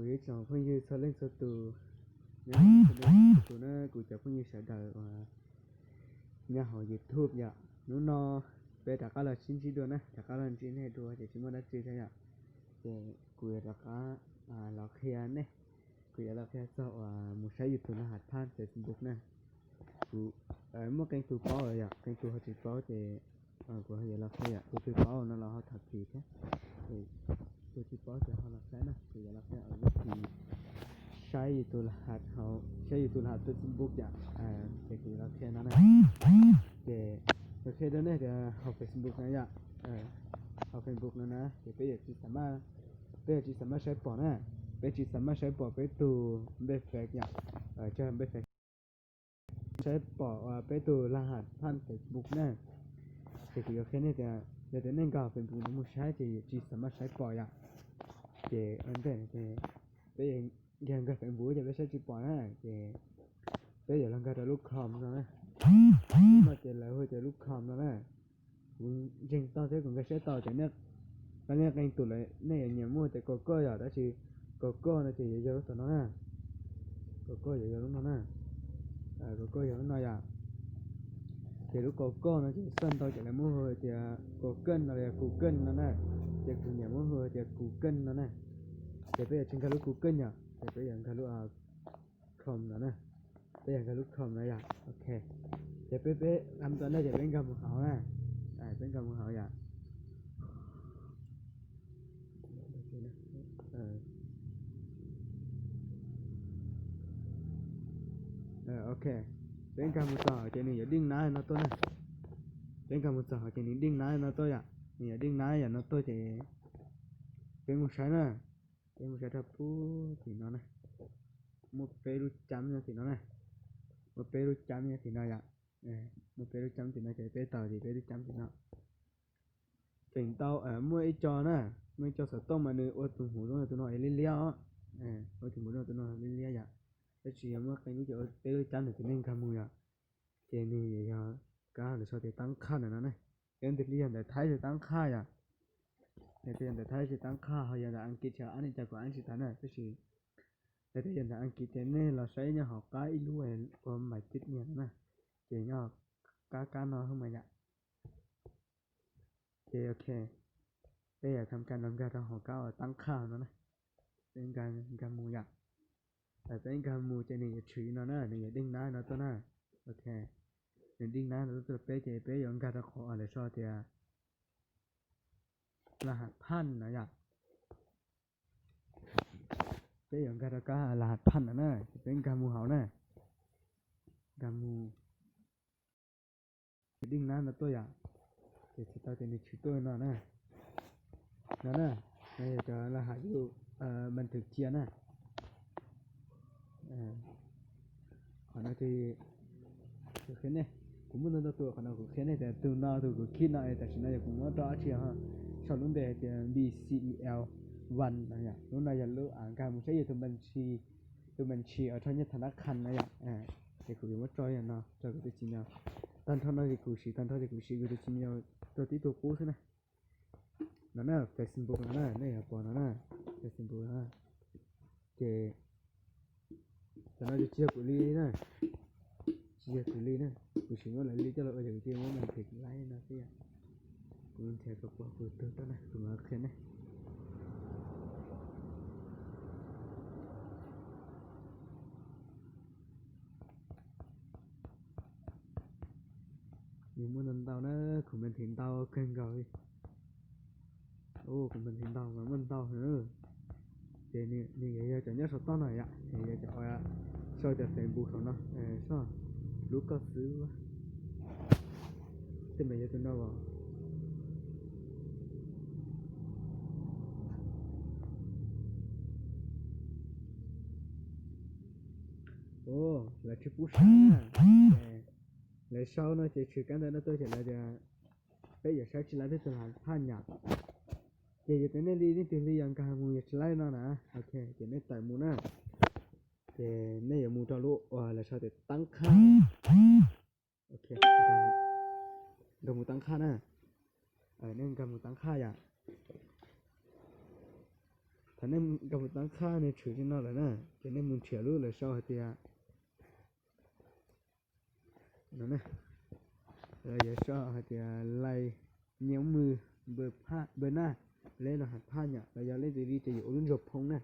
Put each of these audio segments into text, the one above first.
Kuv ib tsoom phooj ywg txhua leej txhua tus, nyob hauv YouTube na, kuv cov phooj ywg sawv daws uas nyob hauv YouTube yom. Hnub no peb rov qab los sib ntsib dua na, rov qab los ntsib nej dua ces tsis muaj dab tsi thiab yom. Ces kuv yuav rov qab los qhia nej, kuv yuav los qhia txog uas mus saib yus tus laj has phaj Facebook na. Kuv muaj qee tus paub lawm yom, qee tus ho tsis paub ces kuv ho yuav los qhia yom, tus twg paub no los ho thov thim thiab. Tus tsis paub ces ho los saib na, kuv yuav los qhia vib thib saib yus tus laj has, saib yus tus laj has Facebook yom. Ces kuv yuav los qhia no na. Ces kuv qhia rau nej tias hauv Facebook no yom, hauv Facebook no na ces peb yuav tsis xam maj, peb yuav tsis xam maj saib pom na, peb tsis xam maj saib pom peb tus npe fake yom, npe fake, saib pom peb tus laj has phaj Facebook na. Ces kuv yuav qhia nej tias yog tias nej nkag Facebook no mus saib ces yuav tsis xam maj saib pom yom. Ces ua ntej ces peb nkag Facebook ces peb saib tsis pom na, ces peb yuav los nkag rau lub Chrome no na. Lub no ces lawv hu tias lub Chrome no na. Kuv ntseeg tau thiab kuv nkag siab tau tias nej qee tus lawm nej yuav nyiam muaj tias Google yom, tab sis Google no ces yuav yog lub tom no na. Google yuav yog lub no na. Google yog lub no yom. Ces lub Google no ces xaj ntau ces lawv muab hu tias Google no los yog Google no na. Ces kuv nyiam muab hu tias Google no na. Ces peb yuav tsis nkag lub Google yom, ces peb yuav nkag lub Chrome no na. Peb yuav nkag lub Chrome no yom. Ok, ces peb, peb lam tau na ces peb nkag mus hauv na. Peb nkag mus hauv yom. Ok, peb nkag mus txog ces nws yuav deej nab no tuaj na. Peb nkag mus txog ces nws deej nab no tuaj yom, nws yuav deej nab yam no tuaj ces peb mus saib na. Peb mus saib rau pub tim no na. Muaj peb lub cab nyob tim no na. Muaj peb lub cab nyob tim no yom. Muaj peb lub cab tim no ces peb taus ces peb lub cab tim no. Feem ntau muaj ib co na, muaj ib co xov tooj mas nws ua tus hmuv zoo li tus no liab liab os. Ua tus hmuv zoo li tus no liab liab yom. Tab sis yog muaj qee lub ces ua peb lub cab ntawm ces nej nkag mus yom. Ces nws yuav yog kab lawv sau tias tab qhaj ntawm no na. Yog ntawm li yog ntawm Thaib ces tab qhaj yom. Yog tias yog ntawm Thaib ces tab qhaj, ho yog ntawm Askiv ces ab li cas kuv ab tsis tau na, tab sis yog tias yog ntawm Askiv ces nej los saib nyob hauv qab ib lub ua mais tib niag no na, ces nyob qab kab no mas yom. Ces ok, peb yuav kham kas los nkag rau hauv kab uas tab qhaj no na. Peb nkag mus yom. Peb nkag mus ces nws yuav tshwm no na, nws yuav deej nab no tuaj na. Ok, nws deej nab no tuaj rau peb ces peb yuav nkag rau qhov uas lawv sau tias laj has phaj no yom. Peb yuav nkag rau kab laj has phaj no na, ces peb nkag mus hauv na. Nkag mus, nws deej nab no tuaj yom. Ces tsis tau ces nws tshwm tuaj no na. No na, no yog cov laj has yus npas thwm cia na. Qhov no ces kuv qhia nej, kuv muaj ntau ntau tus, qhov no kuv qhia nej tias tus no tus kuv khij no es tam sim no yog kuv muab rau dab tsi ho, sau lub npe hais tias V C E L one no yom. Lub no yog lub nkag mus saib yus tus npas thwm, tus npas thwm uas rho nyiaj thav nab qhas no yom. Ces kuv yuav muab tso yam no rau kuv tus txiv nyos. Tag nrho no ces kuv siv, tag nrho ces kuv siv kuv tus txiv nyos rau tib tug qub xwb na. No na, Facebook no na, nej yuav pom no na, Facebook no. Ces tam no ces tsis yog kuv li na, tsis yog kuv li na, kuv tsis muab lawv li coj los ua ces kuv cia muab npam thwm laib no xwb yom. Kuv nrhiav kom pom kuv tug tuaj na kuv mam qhia nej. Nws muaj ntau ntau na, kuv npam thwm ntau kawg nkaus li. Kuv npam thwm ntau mas muaj ntau na. Ces nws yuav yog cov nyob saum toj no yom, nws yog cov sau cov Facebook saum no, saum lub koj xwb. Tej npam yog tus no as. Lawv tsis pub saib na. Lawv sau no ces tshwm kab ntawv no tuaj ces lawv tias peb yuav saib tsis laib peb tus laj has phaj yom. Ces yog tias nej li leej twg li yog nkag mus yog tsis laib no na, ok, ces nej tawm mus na. Ces nej yuav mus rau lub uas lawv sau tias tab qhaj. Ok, nkag mus tab qhaj na. Nej nkag mus tab qhaj yom. Nej nkag mus tab qhab nej tshwm li no lawm na, ces nej mus nrhiav lub lawv sau hais tias, no, lawv yuav sau hais tias lais nyob mws npawg naj, leb los has phaj yom, los yog leb tis li ces yuav ua lub ntsuag phoo na.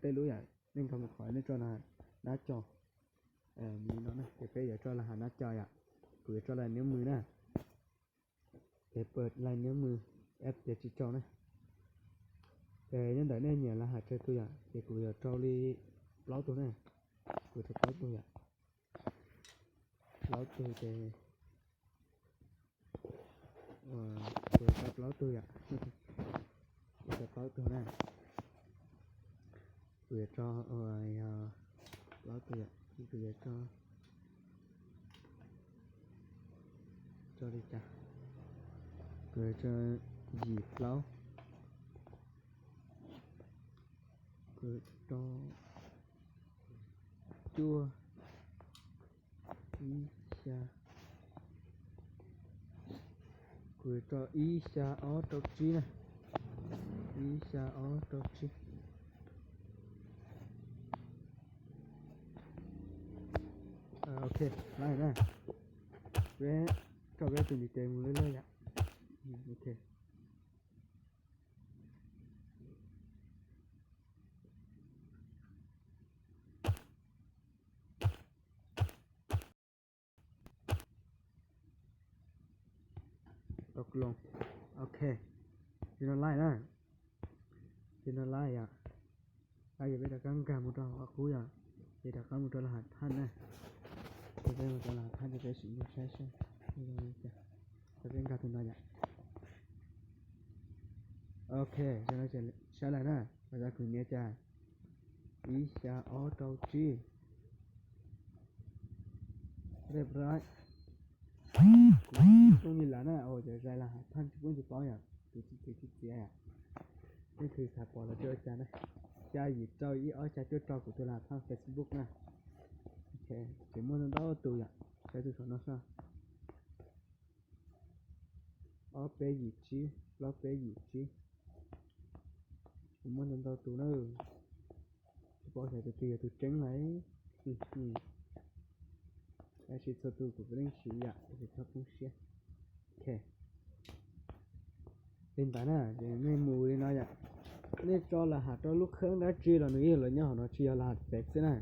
Tej lub yom, nej nkag mus qhov nej tso los nab co, mus li no na, ces peb yuav tso los has nab co yom, kuv yuav tso lais nyob mws na. Ces pab lais nyob mws, app ces tsis tso na. Ces nyob ntawm nej nyiam los has tsawg tug yom, ces kuv yuav rau li plaub tug na, kuv rau plaub tug yom, plaub tug ces, kuv rau plaub tug yom, kuv rau plaub tug na, kuv yuav rau, yog plaub tug yom, kuv yuav rau, rau li cas, kuv rau yim plaub, kuv rau cuaj, ib xya, kuv rau ib xya ob rau tsib na, ib xya ob rau tsib. Ok, laij na, peb rau peb tus ntiv tes mus lawm lawm yom. Ok. Tau loo. Ok, ces no laij na, ces no laij yom. Laij ces peb rov qab nkag mus rau hauv qub yom, ces rov qab mus rau laj has thaj na, ces peb mus rau laj has thaj ces peb sim mus saib saib, peb nkag tus no yom. Ok, saib lawm na, los yog kuv nias cas, ib xya ob rau tsib, rej ra, kuv tsis pub li lawm na, ua cov zais laj has thaj tsis pub tsis paub yom, kuv tsis txiav tsis txiav yom. Leej twg xav pom los tsis ua cas na, xya yim rau ib ob xya cuaj rau kuv tus laj has thaj Facebook na. Ces muaj ntau ntau tus yom, saib tus saum no soj. Ob peb yim tsib, plaub peb yim tsib, kuv muaj ntau ntau tus na. Tsis paub xyov tus twg yog tus tseeb lawm. Tab sis txhua tus kuv puav leej siv yom, tsis txhob poob siab. Ok, li ntawd na, ces nej mus li no yom. Nej tso laj has rau lub khab dab tsi los nws yeej los nyob hauv no, tsis yog laj has fake xwb na.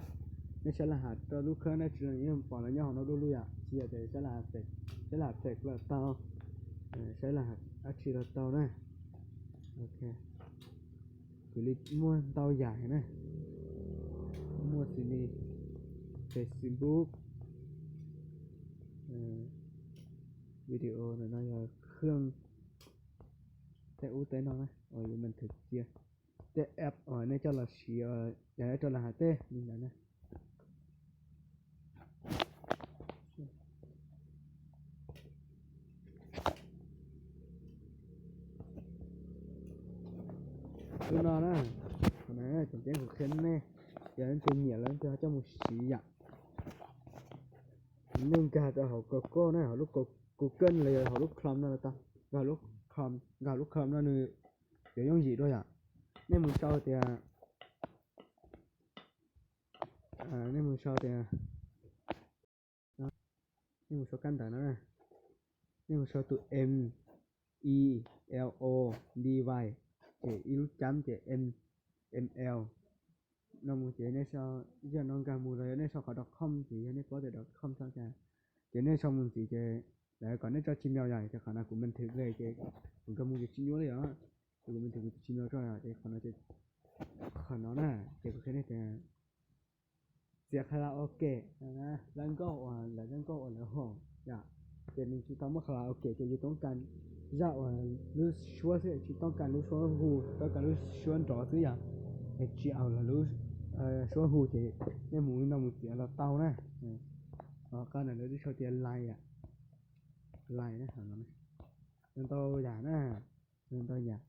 Nej saib laj has rau lub khab dab tsi los nws yeej pom los nyob hauv no dua lub yom, tsis yog tias saib laj has fake, saib laj has fake los tau, saib laj has dab tsi los tau na. Ok, kuv li muaj ntau yam na, muaj xws li Facebook, video no yog khab tej ub tej no na, uas yus man thwm cia, tej app uas nej coj los siv yog nej coj los hais tej li ntawd na. Lub no na, tseem ceeb kuv qhia nej, yog leej twg nyiam los leej twg ho coj mus siv yom. Nej nkag rau hauv Google na, hauv lub Google los yog hauv lub Chrome no los tau, nkag hauv lub Chrome, nkag hauv lub Chrome no nws yuav yooj yim dua yom. Nej mus sau tias, nej mus sau tias, nej mus sau kab ntawv no, nej mus sau tus M E L O device, ces ib lub cab ces M L no mus ces nej sau, yog no nkag mus los yog nej sau qhov dot com ces yog nej paub tias dot com tau cas, ces nej sau mus ntxiv ces lawv kom nej tso Gmail yom, ces qhov no kuv man thwm li ces kuv nkag mus ces tsis nyuaj li os, ces kuv man thwm kuv tus Gmail tso yom, ces qhov no ces, qhov no na, ces kuv qhia nej tias txiav karaoke, zaj nkauj uas lawv, zaj nkauj uas lawv haum yom, ces nws tsis tau muaj karaoke ces yus toob kas zaj uas lub suab xwb, tsis toob kas lub suab hu, toob kas lub suab nrov xwb yom, es tsis aus lawv lub suab hu ces nej mus li no mus txiav los tau na. Qab ntawd lawv twb sau tias like, like na, ntau yam na, ntau yam.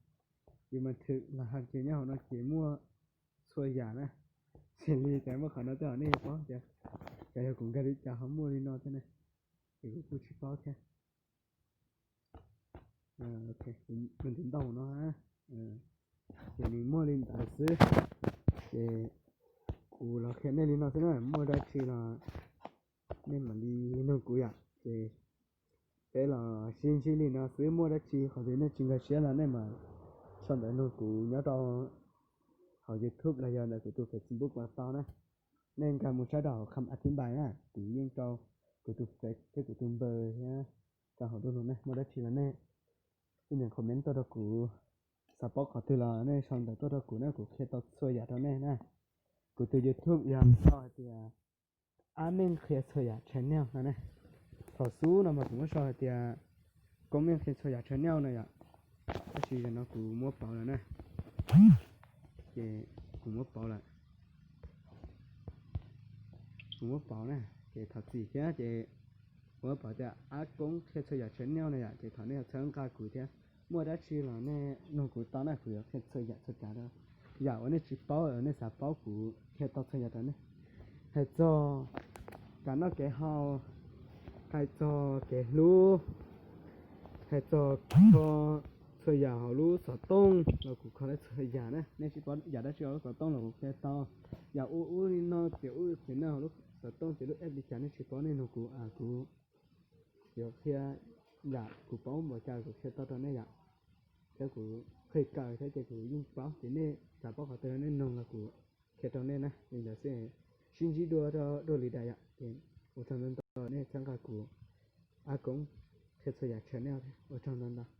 Yus mas thwm los hais tias nyob hauv no ces muaj txhua yam na, xws li tias muaj qhov no tej zaum nej yuav paub tias, cas yog kuv nkag li cas ho muaj li no thiab na, ces kuv kuj tsis paub thiab. Kuv ntxiv ntau no, Ces nws muaj li ntawd xwb. Ces kuv los qhia nej li no xwb na, muaj dab tsi los nej mam li nug kuv yom. Ces peb los sib ntsib li no xwb, muaj dab tsi qhov twg nej tsis nkag siab los nej mam sau ntawv nug kuv nyob rau hauv YouTube los yog ntawm kuv tus Facebook los tau na. Nej nkag mus saib rau hauv kham a thib npais na, kuv yeej rau kuv tus Face thiab kuv tus npawb thiab rau hauv dua no ne. Muaj dab tsi los nej ib niam comment tuaj rau kuv, xav paub qhov twg los nej sau ntawv tuaj rau kuv na, kuv qhia tau txhua yam rau nej na. Kuv tus YouTube yog sau hais tias Ab Meej Qhia Txhua Yam Channel no ne. Thaum xub no mas kuv muab sau hais tias Koob Meej Qhia Txhua Yam Channel no yom. Tab sis zaum no kuv muab pauv lawm na. Ces kuv muab pauv lawm. Kuv muab pauv na, ces thov txim thiab ces kuv muab pauv tias Ab Koob Qhia Txhua Yam Channel no yom. Ces thov nej txhawb nqa kuv thiab, muaj dab tsi los nej nug kuv tau na, kuv yuav qhia txhua yam txhua tsav rau. Yam uas nej tsis paub, nej xav paub kuv qhia tau txhua yam rau nej. Hais txog kev noj kev haus, hais txog kev hlub, hais txog kho txhua yam hauv lub xov tooj los kuv kho tau txhua yam na. Nej tsis paub yam dab tsi hauv lub xov tooj los kuv qhia tau. Yam ua ub li no ces ua li no hauv lub xov tooj ces lub app li cas nej tsis paub nej nug kuv, kuv yuav qhia yam kuv paub npaum cas kuv qhia tau rau nej yom. Thiab kuv qhia kawm thiab ces kuv yeej paub, ces nej xav paub qhov twg nej nug los kuv qhia rau nej na. Li ntawd xwb, sib ntsib dua rau dua li das yom. Ces ua tsaug ntau ntau nej txhawb nqa kuv, Ab Koob Qhia Txhua Yam Channel thiab, ua tsaug ntau ntau.